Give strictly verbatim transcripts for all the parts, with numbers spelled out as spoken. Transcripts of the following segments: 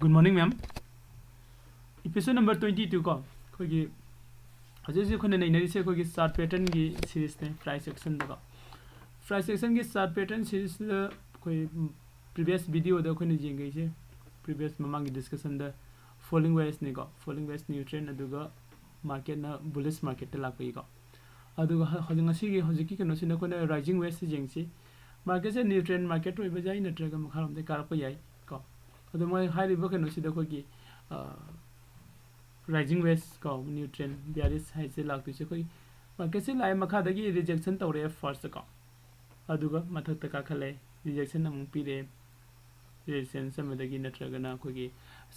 Good morning, ma'am. Episode number twenty two ꯀꯣ, ꯑꯩꯈꯣꯏꯒꯤ ꯍꯧꯖꯤꯛ ꯍꯧꯖꯤꯛ ꯑꯩꯈꯣꯏꯅ ꯅꯩꯅꯔꯤꯁꯦ ꯑꯩꯈꯣꯏꯒꯤ chart patternꯒꯤ seriesꯅꯦ, price actionꯗꯀꯣ. Price actionꯒꯤ chart pattern seriesꯇ ꯑꯩꯈꯣꯏ previous videoꯗ ꯑꯩꯈꯣꯏꯅ ꯌꯦꯡꯈꯩꯁꯦ, previous ꯃꯃꯥꯡꯒꯤ discussionꯗ falling wedgeꯅꯤꯀꯣ, falling wedge new trend, ꯑꯗꯨꯒ marketꯅ bullish marketꯇ ꯂꯥꯛꯄꯒꯤꯀꯣ. ꯑꯗꯨꯒ ꯍ- ꯍꯧꯖꯤꯛ ꯉꯁꯤꯒꯤ ꯍꯧꯖꯤꯛꯀꯤ ꯀꯩꯅꯣꯁꯤꯅ ꯑꯩꯈꯣꯏꯅ rising wedgeꯁꯦ ꯌꯦꯡꯁꯤ. Marketꯁꯦ new trend market ꯑꯣꯏꯕ ꯌꯥꯏ, ꯅꯠꯇ꯭ꯔꯒ ꯃꯈꯥꯔꯣꯝꯗꯒꯤ ꯀꯥꯔꯛꯄ ꯌꯥꯏ ꯀꯣ. ꯑꯗꯣ ꯃꯣꯏ ꯍꯥꯏꯔꯤꯕ ꯀꯩꯅꯣꯁꯤꯗ ꯑꯩꯈꯣꯏꯒꯤ, ꯑ, rising wedge ꯀꯣ, new trend bearish ꯍꯥꯏꯁꯦ ꯂꯥꯛꯇꯣꯏꯁꯦ ꯑꯩꯈꯣꯏ marketꯁꯦ ꯂꯥꯛꯑꯦ, ꯃꯈꯥꯗꯒꯤ rejection ꯇꯧꯔꯛꯑꯦ firstꯇ ꯀꯣ, ꯑꯗꯨꯒ ꯃꯊꯛꯇ ꯀꯥꯈꯠꯂꯦ, rejection ꯑꯃꯨꯛ ꯄꯤꯔꯦ, resistance ꯑꯃꯗꯒꯤ ꯅꯠꯇ꯭ꯔꯒꯅ ꯑꯩꯈꯣꯏꯒꯤ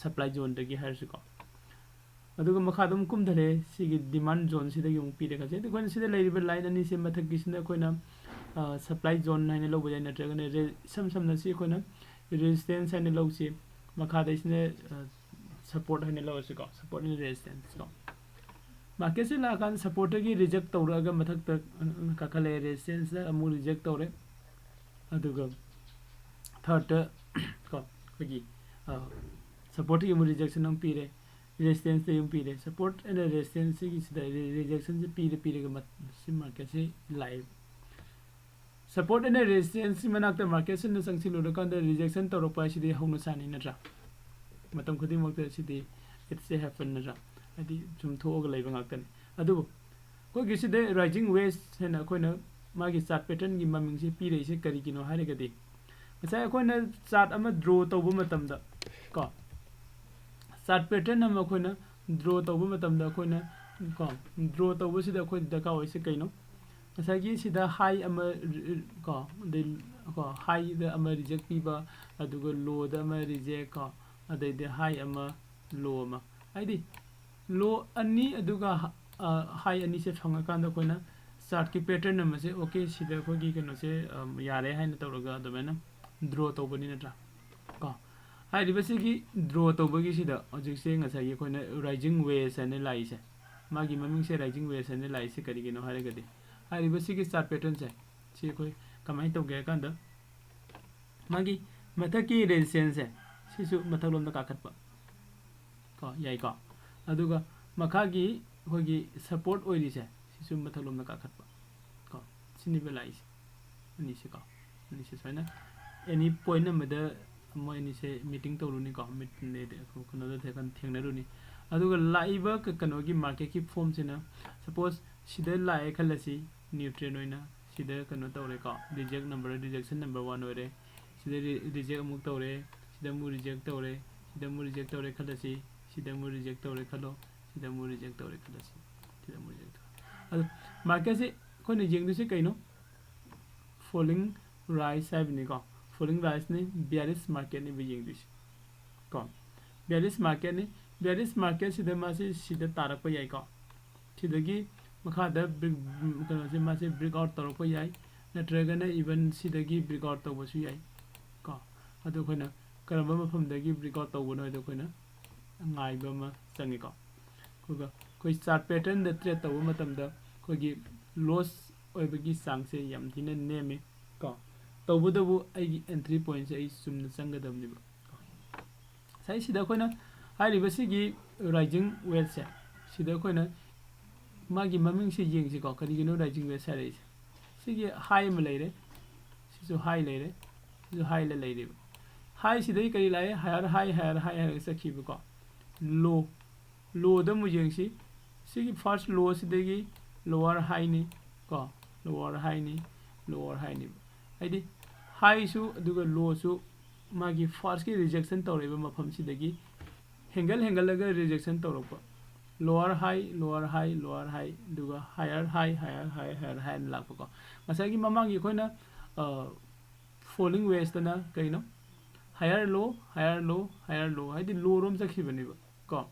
supply zoneꯗꯒꯤ ꯍꯥꯏꯔꯁꯤꯀꯣ. ꯑꯗꯨꯒ ꯃꯈꯥ ꯑꯗꯨꯝ ꯀꯨꯝꯊꯔꯦ, ꯁꯤꯒꯤ demand zoneꯁꯤꯗꯒꯤ ꯑꯃꯨꯛ ꯄꯤꯔꯦ ꯈꯜꯂꯁꯦ. ꯑꯗꯨ ꯑꯩꯈꯣꯏꯅ ꯁꯤꯗ ꯂꯩꯔꯤꯕ line ꯑꯅꯤꯁꯦ, ꯃꯊꯛꯀꯤꯁꯤꯅ ꯑꯩꯈꯣꯏꯅ, ꯑ, supply zone ꯍꯥꯏꯅ ꯂꯧꯕ ꯌꯥꯏ, ꯅꯠꯇ꯭ꯔꯒꯅ ꯔꯦ- ꯏꯁꯝ ꯁꯝꯅ ꯁꯤ ꯑꯩꯈꯣꯏꯅ resistance ꯍꯥꯏꯅ ꯂꯧꯁꯤ, ꯃꯈꯥꯗꯩꯁꯤꯅ, ꯑ, support ꯍꯥꯏꯅ ꯂꯧꯔꯁꯤꯀꯣ, support and resistance ꯀꯣ. Marketꯁꯤ ꯂꯥꯛꯑꯀꯥꯟꯗ supportꯇꯒꯤ reject ꯇꯧꯔꯛꯑꯒ ꯃꯊꯛꯇ, ꯑ, ꯀꯥꯈꯠꯂꯛꯑꯦ, resistanceꯇ ꯑꯃꯨꯛ reject ꯇꯧꯔꯦ, ꯑꯗꯨꯒ thirdꯇ ꯀꯣ ꯑꯩꯈꯣꯏꯒꯤ, ꯑ, supportꯇꯒꯤ ꯑꯃꯨꯛ rejection ꯑꯃꯨꯛ ꯄꯤꯔꯦ, resistanceꯇꯒꯤ ꯑꯃꯨꯛ ꯄꯤꯔꯦ, support and resistance ꯁꯤꯒꯤ ꯁꯤꯗ re- rejectionꯁꯦ ꯄꯤꯔ ꯄꯤꯔꯒ ꯃꯠ- ꯁꯤ marketꯁꯤ ꯂꯥꯛꯑꯦ. Support and resistanceꯁꯤ ꯃꯅꯥꯛꯇ marketꯁꯤꯅ ꯆꯪꯁꯤꯜꯂꯨꯔꯀꯥꯟꯗ rejection ꯇꯧꯔꯛꯄ ꯍꯥꯏꯁꯤꯗꯤ ꯍꯧꯅ ꯁꯥꯅꯤ ꯅꯠꯇ꯭ꯔꯥ? ꯃꯇꯝ ꯈꯨꯗꯤꯡꯃꯛꯇ ꯁꯤꯗꯤ it's a happen ꯅꯠꯇ꯭ꯔꯥ? ꯍꯥꯏꯗꯤ ꯁꯨꯝ ꯊꯣꯛꯑꯒ ꯂꯩꯕ ꯉꯥꯛꯇꯅꯤ꯫ ꯑꯗꯨꯕꯨ ꯑꯩꯈꯣꯏꯒꯤ ꯁꯤꯗ rising wedge ꯍꯥꯏꯅ ꯑꯩꯈꯣꯏꯅ ꯃꯥꯒꯤ chart patternꯒꯤ ꯃꯃꯤꯡꯁꯦ ꯄꯤꯔꯛꯏꯁꯦ ꯀꯔꯤꯒꯤꯅꯣ ꯍꯥꯏꯔꯒꯗꯤ, ꯉꯁꯥꯏ ꯑꯩꯈꯣꯏꯅ chart ꯑꯃ draw ꯇꯧꯕ ꯃꯇꯝꯗ ꯀꯣ, chart pattern ꯑꯃ ꯑꯩꯈꯣꯏꯅ draw ꯇꯧꯕ ꯃꯇꯝꯗ ꯑꯩꯈꯣꯏꯅ ꯀꯣ, draw ꯇꯧꯕꯁꯤꯗ ꯑꯩꯈꯣꯏ ꯗꯔꯀꯥꯔ ꯑꯣꯏꯁꯦ ꯀꯩꯅꯣ? ꯉꯁꯥꯏꯒꯤ ꯁꯤꯗ high ꯑꯃ ꯔꯤ- ꯀꯣ, ꯑꯗꯩ ꯀꯣ, highꯗ ꯑꯃ reject ꯄꯤꯕ, ꯑꯗꯨꯒ lowꯗ ꯑꯃ reject ꯀꯣ, ꯑꯗꯩꯗꯤ high ꯑꯃ low ꯑꯃ, ꯍꯥꯏꯗꯤ low ꯑꯅꯤ ꯑꯗꯨꯒ ꯍ- ꯑ, high ꯑꯅꯤꯁꯦ ꯐꯪꯉꯀꯥꯟꯗ ꯑꯩꯈꯣꯏꯅ chartꯀꯤ pattern ꯑꯃꯁꯦ, okay, ꯁꯤꯗ ꯑꯩꯈꯣꯏꯒꯤ ꯀꯩꯅꯣꯁꯦ, ꯑ, ꯌꯥꯔꯦ ꯍꯥꯏꯅ ꯇꯧꯔꯒ ꯑꯗꯨꯃꯥꯏꯅ draw ꯇꯧꯕꯅꯤ ꯅꯠꯇ꯭ꯔꯥ? ꯀꯣ, ꯍꯥꯏꯔꯤꯕꯁꯤꯒꯤ draw ꯇꯧꯕꯒꯤꯁꯤꯗ ꯍꯧꯖꯤꯛꯁꯦ ꯉꯁꯥꯏꯒꯤ ꯑꯩꯈꯣꯏꯅ rising wedge ꯍꯥꯏꯅ ꯂꯥꯛꯏꯁꯦ, ꯃꯥꯒꯤ ꯃꯃꯤꯡꯁꯦ rising wedge ꯍꯥꯏꯅ ꯂꯥꯛꯏꯁꯦ ꯀꯔꯤꯒꯤꯅꯣ ꯍꯥꯏꯔꯒꯗꯤ, ꯍꯥꯏꯔꯤꯕꯁꯤꯒꯤ chart patternꯁꯦ ꯁꯤ ꯑꯩꯈꯣꯏ ꯀꯃꯥꯏꯅ ꯇꯧꯒꯦ ꯍꯥꯏ ꯀꯥꯟꯗ, ꯃꯥꯒꯤ ꯃꯊꯛꯀꯤ resistanceꯁꯦ, ꯁꯤꯁꯨ ꯃꯊꯛꯂꯣꯝꯗ ꯀꯥꯈꯠꯄ꯫ ꯀꯣ, ꯌꯥꯏꯀꯣ? ꯑꯗꯨꯒ ꯃꯈꯥꯒꯤ ꯑꯩꯈꯣꯏꯒꯤ support ꯑꯣꯏꯔꯤꯁꯦ, ꯁꯤꯁꯨ ꯃꯊꯛꯂꯣꯝꯗ ꯀꯥꯈꯠꯄ꯫ ꯀꯣ, ꯁꯤꯅꯤꯕ ꯂꯥꯛꯏꯁꯦ꯫ ꯑꯅꯤꯁꯦꯀꯣ, ꯑꯅꯤꯁꯦ ꯁꯨꯃꯥꯏꯅ any point ꯑꯃꯗ ꯃꯣꯏ ꯑꯅꯤꯁꯦ meeting ꯇꯧꯔꯨꯅꯤꯀꯣ, meet-, ꯀꯩꯅꯣꯗ ꯊꯦꯡ-, ꯊꯦꯡꯅꯔꯨꯅꯤ꯫ ꯑꯗꯨꯒ ꯂꯥꯛꯏꯕ ꯀ-, ꯀꯩꯅꯣꯒꯤ marketꯀꯤ formꯁꯤꯅ, suppose ꯁꯤꯗ ꯂꯥꯛꯑꯦ ꯈꯜꯂꯁꯤ, new trend ꯑꯣꯏꯅ ꯁꯤꯗ ꯀꯩꯅꯣ ꯇꯧꯔꯦꯀꯣ, reject number, rejection number one ꯑꯣꯏꯔꯦ꯫ ꯁꯤꯗ re-, reject ꯑꯃꯨꯛ ꯇꯧꯔꯦ, ꯁꯤꯗ ꯑꯃꯨꯛ reject ꯇꯧꯔꯦ, ꯁꯤꯗ ꯑꯃꯨꯛ reject ꯇꯧꯔꯦ ꯈꯜꯂꯁꯤ, ꯁꯤꯗ ꯑꯃꯨꯛ reject ꯇꯧꯔꯦ ꯈꯜꯂꯣ, ꯁꯤꯗ ꯑꯃꯨꯛ reject ꯇꯧꯔꯦ ꯈꯜꯂꯁꯤ, ꯁꯤꯗ ꯑꯃꯨꯛ reject ꯇꯧꯔꯦ꯫ ꯑꯗꯣ marketꯁꯦ ꯑꯩꯈꯣꯏꯅ ꯌꯦꯡꯗꯣꯏꯁꯦ ꯀꯩꯅꯣ? Falling rise ꯍꯥꯏꯕꯅꯤꯀꯣ꯫ Falling riseꯅꯤ, bearish marketꯅꯦꯕ ꯌꯦꯡꯗꯣꯏꯁꯦ꯫ ꯀꯣ, bearish marketꯅꯤ꯫ Bearish marketꯁꯤꯗ ꯃꯥꯁꯤ ꯁꯤꯗ ꯇꯥꯔꯛꯄ ꯌꯥꯏꯀꯣ꯫ ꯁꯤꯗꯒꯤ ꯃꯈꯥꯗ break-, ꯀꯩꯅꯣꯁꯦ ꯃꯥꯁꯦ break out ꯇꯧꯔꯛꯄ ꯌꯥꯏ, ꯅꯠꯇ꯭ꯔꯒꯅ even ꯁꯤꯗꯒꯤ break out ꯇꯧꯕꯁꯨ ꯌꯥꯏ ꯀꯣ꯫ ꯑꯗꯨ ꯑꯩꯈꯣꯏꯅ ꯀꯔꯝꯕ ꯃꯐꯝꯗꯒꯤ break out ꯇꯧꯕꯅꯣ ꯍꯥꯏꯗꯣ ꯑꯩꯈꯣꯏꯅ ꯉꯥꯏꯕ ꯑꯃ ꯆꯪꯉꯤꯀꯣ꯫ ꯑꯗꯨꯒ ꯑꯩꯈꯣꯏ chart patternꯗ trade ꯇꯧꯕ ꯃꯇꯝꯗ ꯑꯩꯈꯣꯏꯒꯤ loss ꯑꯣꯏꯕꯒꯤ ꯆꯥꯡꯁꯦ ꯌꯥꯝ ꯊꯤꯅ ꯅꯦꯝꯃꯤ ꯀꯣ꯫ ꯇꯧꯕꯇꯕꯨ ꯑꯩꯒꯤ entry pointꯁꯦ ꯑꯩ ꯆꯨꯝꯅ ꯆꯪꯒꯗꯕꯅꯦꯕ꯫ ꯉꯁꯥꯏ ꯁꯤꯗ ꯑꯩꯈꯣꯏꯅ ꯍꯥꯏꯔꯤꯕ ꯁꯤꯒꯤ rising wedgeꯁꯦ, ꯁꯤꯗ ꯑꯩꯈꯣꯏꯅ ꯃꯥꯒꯤ ꯃꯃꯤꯡꯁꯦ ꯌꯦꯡꯁꯤꯀꯣ, ꯀꯔꯤꯒꯤꯅꯣ rising wedge ꯍꯥꯏꯔꯛꯏꯁꯦ? ꯁꯤꯒꯤ high ꯑꯃ ꯂꯩꯔꯦ, ꯁꯤꯁꯨ high ꯂꯩꯔꯦ, ꯁꯤꯁꯨ highꯂ ꯂꯩꯔꯦꯕ꯫ Highꯁꯤꯗꯒꯤ ꯀꯔꯤ ꯂꯥꯛꯑꯦ? Higher high, higher high ꯍꯥꯏꯔꯒ ꯆꯠꯈꯤꯕꯀꯣ꯫ Low, lowꯗ ꯑꯃꯨꯛ ꯌꯦꯡꯁꯤ꯫ ꯁꯤꯒꯤ first lowꯁꯤꯗꯒꯤ lower highꯅꯤ ꯀꯣ, lower highꯅꯤ, lower highꯅꯦꯕ꯫ ꯍꯥꯏꯗꯤ highꯁꯨ ꯑꯗꯨꯒ lowꯁꯨ ꯃꯥꯒꯤ firstꯀꯤ rejection ꯇꯧꯔꯛꯏꯕ ꯃꯐꯝꯁꯤꯗꯒꯤ ꯍꯦꯟꯒꯠ ꯍꯦꯟꯒꯠꯂꯒ rejection ꯇꯧꯔꯛꯄ꯫ Lower high, lower high, lower high, ꯑꯗꯨꯒ higher high, higher high, higher highꯅ ꯂꯥꯛꯄꯀꯣ꯫ ꯉꯁꯥꯏꯒꯤ ꯃꯃꯥꯡꯒꯤ ꯑꯩꯈꯣꯏꯅ, ꯑ, falling wedgeꯇꯅ ꯀꯩꯅꯣ? Higher low, higher low, higher low, ꯍꯥꯏꯗꯤ low ꯔꯣꯝ ꯆꯠꯈꯤꯕꯅꯦꯕ ꯀꯣ꯫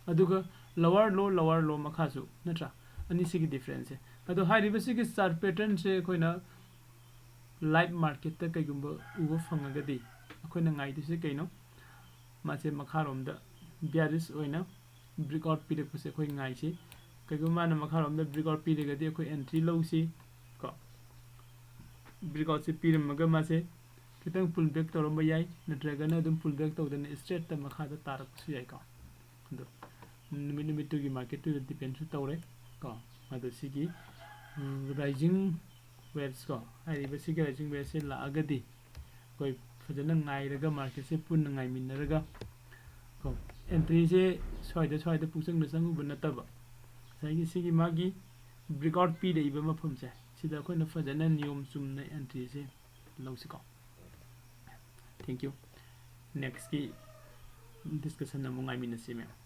ꯑꯗꯨꯒ lower low, lower low ꯃꯈꯥꯁꯨ, ꯅꯠꯇ꯭ꯔꯥ? ꯑꯅꯤꯁꯤꯒꯤ differenceꯁꯦ꯫ ꯑꯗꯣ ꯍꯥꯏꯔꯤꯕꯁꯤꯒꯤ chart patternꯁꯦ ꯑꯩꯈꯣꯏꯅ live marketꯇ ꯀꯩꯒꯨꯝꯕ ꯎꯕ ꯐꯪꯉꯒꯗꯤ ꯑꯩꯈꯣꯏꯅ ꯉꯥꯏꯗꯣꯏꯁꯦ ꯀꯩꯅꯣ? ꯃꯥꯁꯦ ꯃꯈꯥꯔꯣꯝꯗ bearish ꯑꯣꯏꯅ break out ꯄꯤꯔꯛꯄꯁꯦ ꯑꯩꯈꯣꯏ ꯉꯥꯏꯁꯤ꯫ ꯀꯩꯒꯨꯝꯕ ꯃꯥꯅ ꯃꯈꯥꯔꯣꯝꯗ break out ꯄꯤꯔꯒꯗꯤ ꯑꯩꯈꯣꯏ entry ꯂꯧꯁꯤ ꯀꯣ꯫ Break outꯁꯦ ꯄꯤꯔꯝꯃꯒ ꯃꯥꯁꯦ ꯈꯤꯇꯪ pull back ꯇꯧꯔꯝꯕ ꯌꯥꯏ, ꯅꯠꯇ꯭ꯔꯒꯅ ꯑꯗꯨꯝ pull back ꯇꯧꯗꯅ straight ꯇ ꯃꯈꯥꯗ ꯇꯥꯔꯛꯄꯁꯨ ꯌꯥꯏꯀꯣ꯫ ꯑꯗꯣ ꯅꯨꯃꯤꯠ ꯅꯨꯃꯤꯠꯇꯨꯒꯤ market ꯇꯨꯗ depend ꯁꯨ ꯇꯧꯔꯦ ꯀꯣ꯫ ꯑꯗꯣ ꯁꯤꯒꯤ rising waves ꯀꯣ, ꯍꯥꯏꯔꯤꯕ ꯁꯤꯒꯤ rising waves ꯁꯦ ꯂꯥꯛꯑꯒꯗꯤ ꯑꯩꯈꯣꯏ ꯐꯖꯅ ꯉꯥꯏꯔꯒ, market ꯁꯦ ꯄꯨꯟꯅ ꯉꯥꯏꯃꯤꯟꯅꯔꯒ ꯀꯣ, entry ꯁꯦ ꯁ꯭ꯋꯥꯏꯗ ꯁ꯭ꯋꯥꯏꯗ ꯄꯨꯡꯆꯪꯗ ꯆꯪꯉꯨꯕ ꯅꯠꯇꯕ, ꯉꯁꯥꯏꯒꯤ ꯁꯤꯒꯤ ꯃꯥꯒꯤ breakout ꯄꯤꯔꯛꯏꯕ ꯃꯐꯝꯁꯦ ꯁꯤꯗ ꯑꯩꯈꯣꯏꯅ ꯐꯖꯅ ꯅꯤꯌꯣꯝ ꯆꯨꯝꯅ entry say ꯂꯧꯁꯤꯀꯣ꯫ Thank you꯫ Next ꯀꯤ discussion ꯑꯃꯨꯛ ꯉꯥꯏꯃꯤꯟꯅꯁꯤ ꯃꯌꯥꯝ꯫